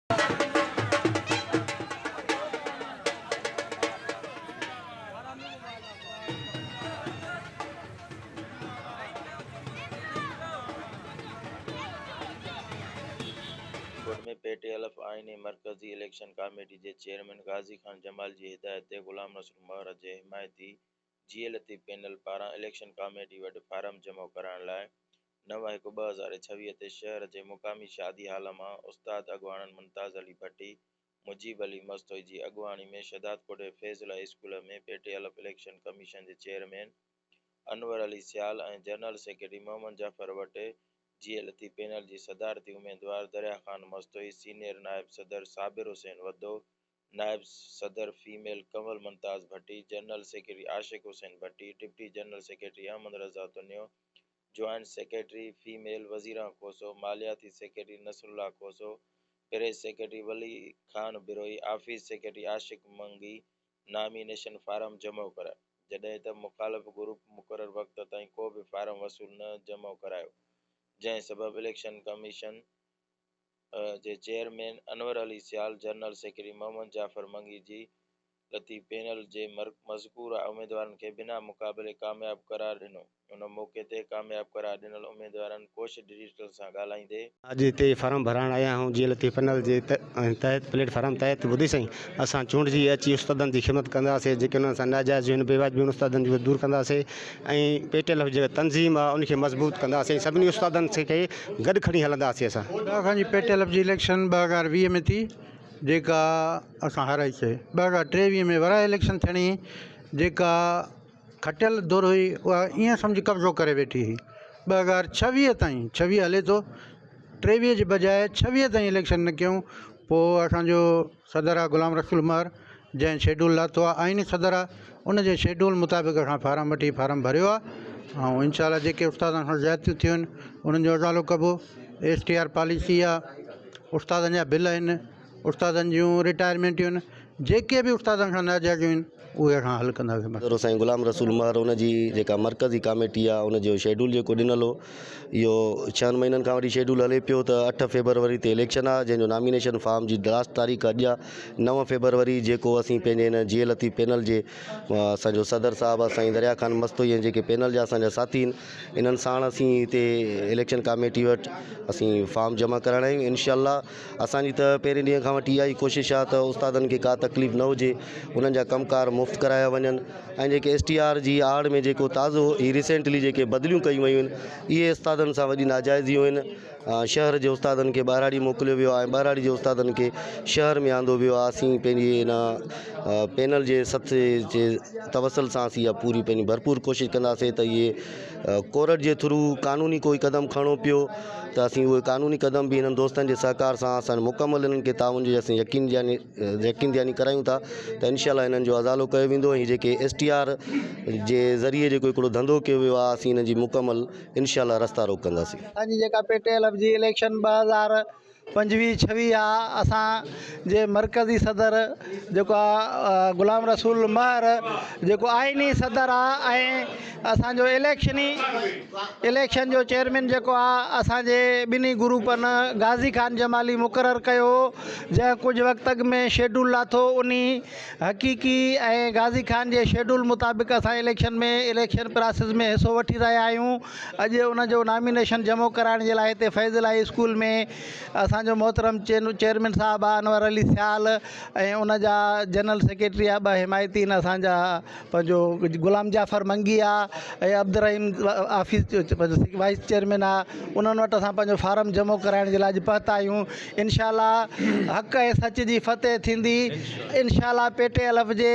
ڪوٽ ۾ P ٽي الف آئيني مرڪزي اليڪشن ڪاميٽي جي چيئرمين غازي خان جمال جي هدايت تي غلام رسول مهر جي حمايتي جيئي لطيف پينل پاران اليڪشن ڪاميٽي وٽ فارم جمع ڪرائڻ لاء 9 هڪ 2026 تي شهر جي مقامي شادي هال مان استاد اڳواڻن ممتاز علي ڀٽي، مجيب علي مستوئي جي اڳواڻي ۾ شهدادڪوٽ جي فيض الله اسڪول ۾ پي ٽي الف اليڪشن ڪميشن جي chairman Anwar Ali Sial ۽ general secretary Muhammad Jafar وٽ جيئي لطيف پينل جي صدارتي اميدوار دريا خان مستوئي، سينيئر نائب صدر صابر حسين وڌو، نائب صدر female Kanwal Mumtaz Bhatti, general secretary Ashiq Hussain Bhatti, deputy general secretary Ahmed Raza Tunio, joint secretary female Waziran Khoso, مالياتي secretary Nasrullah Khoso, press secretary Wali Khan Brohi, office secretary Ashiq Mangi nomination form جمع ڪرايو، جڏهن ته مخالف group مقرر وقت تائين ڪو به فارم وصول نه جمع ڪرايو، جنهن سبب اليڪشن ڪميشن جي chairman Anwar Ali Sial, general secretary Muhammad Jafar Mangi جي لطيف پينل جي مذڪوره اميدوارن کي بنا مقابلي ڪامياب قرار ڏنو. ان موقعي تي ڪامياب قرار ڏنل اميدوارن ڪوش ڊجيٽل سان ڳالهائيندي. اڄ هتي فارم ڀرائڻ آيا آهيون جيئن لطيف پنل جي تحت پليٽ فارم تحت ٻڌي سائين اسان چونڊجي اچي استادن جي خدمت ڪنداسين جيڪي انهن سان ناجائزيون آهن بيواجبيون استادن جون دور ڪنداسين ۽ پي ٽي ايل جيڪا تنظيم آهي ان کي مضبوط ڪنداسين سڀني استادن کي گڏ کڻي هلنداسين اسان. اسان جي پي ٽي ايل جي اليڪشن 2020 ۾ ٿي جيڪا اسان هارائي سي 2023 ۾ ورائي اليڪشن ٿيڻي جيڪا کٽيل ڌر هئي اها ائين سمجهه قبضو ڪري ويٺي هئي 2026 تائين 26 هلي ٿو 23 جي بجاء 26 تائين اليڪشن نه ڪيون پوء اسانجو صدر آهي غلام رسول مهر جنهن شيڊول لاٿو آهي آئيني صدر آهي ان جي شيڊول مطابق اسان فارم وٺي فارم ڀريو آهي ۽ انشاء الله جيڪي استادن سان زيادتيون ٿيون آهن انهن جو ازالو ڪبو ايس ٽي آر پاليسي آهي استادن جا بل آهن استادن جون رٽائرمينٽيون آهن جيڪي به استادن سان ناجائزيون آهن اهي اسان حل ڪنداسين بس. صدر سائين غلام رسول مهر ان جي جيڪا مرڪزي ڪاميٽي آهي ان جو شيڊول جيڪو ڏنل هو اهو ڇهن مهينن کان وٺي شيڊول هلي پيو ته 8 فيبروري تي اليڪشن آهي جنهن جو نامينيشن فارم جي لاسٽ تاريخ اڄ آهي 9 فيبروري جيڪو اسين پنهنجي هن جي لطيف پينل جي اسانجو صدر صاحب آهي سائين دريا خان مستوئي ۽ جيڪي پينل جا اسانجا ساٿي آهن انهن ساڻ اسين هتي اليڪشن ڪاميٽي وٽ اسين فارم جمع ڪرائڻ آيا آهيون انشاء الله اسان جي ته پهرين ڏينهن کان وٺي اها ئي ڪوشش آهي ته استادن کي ڪا تڪليف نه هجي انهن جا ڪم ڪار مفت ڪرايا وڃن ۽ جيڪي ايس ٽي آر جي آڙ ۾ جيڪو تازو هي ريسينٽلي جيڪي بدليون ڪيون ويون آهن اهي استادن سان وڏي ناجائزيون آهن شهر جي استادن کي ٻهراڙي موڪليو ويو آهي ۽ ٻهراڙي جي استادن کي شهر ۾ آندو ويو آهي اسين پنهنجي هن پينل جي سٿ جي توسل سان اسين اها پوري پنهنجي ڀرپور ڪوشش ڪنداسين ته اهي ڪورٽ جي ٿرو قانوني ڪوئي قدم کڻڻو پيو ته اسين اهي قانوني قدم به هنن دوستن جي سهڪار سان اسان مڪمل هنن کي تعاون جي اسين يقين ڏياني يقين دهاني ڪرايون ٿا ته انشاء الله هنن جو ازالو ڪيو ويندو ۽ جيڪي ايس ٽي آر جي ذريعي جيڪو هڪڙو ڌنڌو ڪيو ويو آهي اسين هن جي مڪمل انشاء الله رستا روڪ ڪنداسين. اسان جي جيڪا پي ٽي ايل ايف جي اليڪشن 2025 26 آ اسان جي مرڪزي صدر جيڪو آ غلام رسول مهر جيڪو آئيني صدر آ ۽ اسان جو اليڪشني اليڪشن جو چيئرمين جيڪو آ اسان جي ٻنهي گروپن غازي خان جمالي مقرر ڪيو جنهن ڪجهه وقت اڳ ۾ شيڊول لاٿو انهي حقيقي ۽ غازي خان جي شيڊول مطابق اسان اليڪشن ۾ اليڪشن پراسيس ۾ حصو وٺي رهيا آهيون اڄ ان جو نامينيشن جمع ڪرائڻ جي لاء هتي فيض الاهي اسڪول ۾ اسان جو محترم چيئرمين صاحب آ انور علي سيال ۽ ان جا جنرل سيڪريٽري آ ٻه حمايتي آهن اسان جا پنهنجو غلام جعفر منگي آ ۽ عبدالرحيم آفيس وائيس چيئرمين آ انهن وٽ اسان پنهنجو فارم جمع ڪرائڻ جي لاء اڄ پهتا آهيون انشاء الله حق ۽ سچ جي فتح ٿيندي انشاء الله پي ٽي الف جي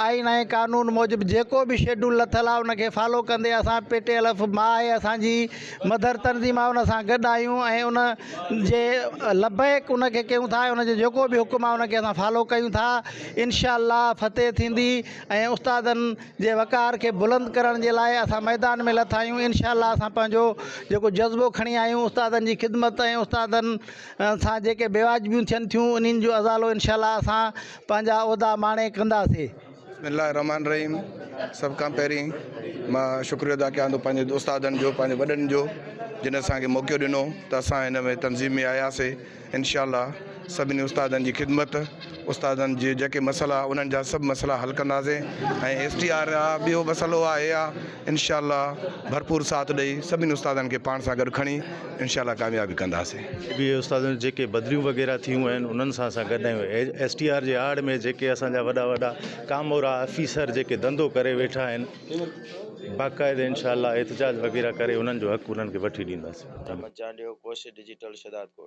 آئين ۽ قانون موجب جيڪو به شيڊول لٿل آهي ان کي فالو ڪندي اسان پي ٽي الف ماء آهي اسان جي مڌر تنظيم آهي ان سان گڏ آهيون ۽ ان جي لبيڪ ان کي ڪيون ٿا ۽ ان جو جيڪو به حڪم آهي ان کي اسان فالو ڪيون ٿا انشاء الله فتح ٿيندي ۽ استادن جي وقار کي بلند ڪرڻ جي لاء اسان ميدان ۾ لٿا آهيون انشاء الله اسان پنهنجو جيڪو جذبو کڻي آيا آهيون استادن جي خدمت ۽ استادن سان جيڪي بيواجبيون ٿين ٿيون انهن جو ازالو انشاء الله اسان پنهنجا عهدا ماڻي ڪنداسي. بسم الله الرحمٰن الرحيم سڀ کان پهرين مان شڪريو ادا ڪيان ٿو پنهنجي استادن جو پنهنجي وڏن جو جن اسان کي موقعو ڏنو ته اسان هن ۾ تنظيم ۾ آياسي انشاء الله سڀني استادن جي خدمت استادن جي جيڪي مسئلا انهن جا سڀ مسئلا حل ڪنداسين ۽ ايس ٽي آر آ ٻيو مسئلو آهي آ انشاء الله ڀرپور ساٿ ڏئي سڀني استادن کي پاڻ سان گڏ کڻي انشاء الله ڪاميابي ڪنداسين. بي اي استادن جون جيڪي بدليون وغيره ٿيون آهن انهن سان اسان گڏ آهيون ايس ٽي آر جي آڙ ۾ جيڪي اسان جا وڏا وڏا ڪامورا آفيسر جيڪي ڌنڌو ڪري ويٺا آهن باقاعده انشاء الله احتجاج وغيره ڪري انهن جو حق انهن کي وٺي ڏينداسين. احمد چانڊيو، ڪوشش ڊجيٽل، شهدادڪوٽ.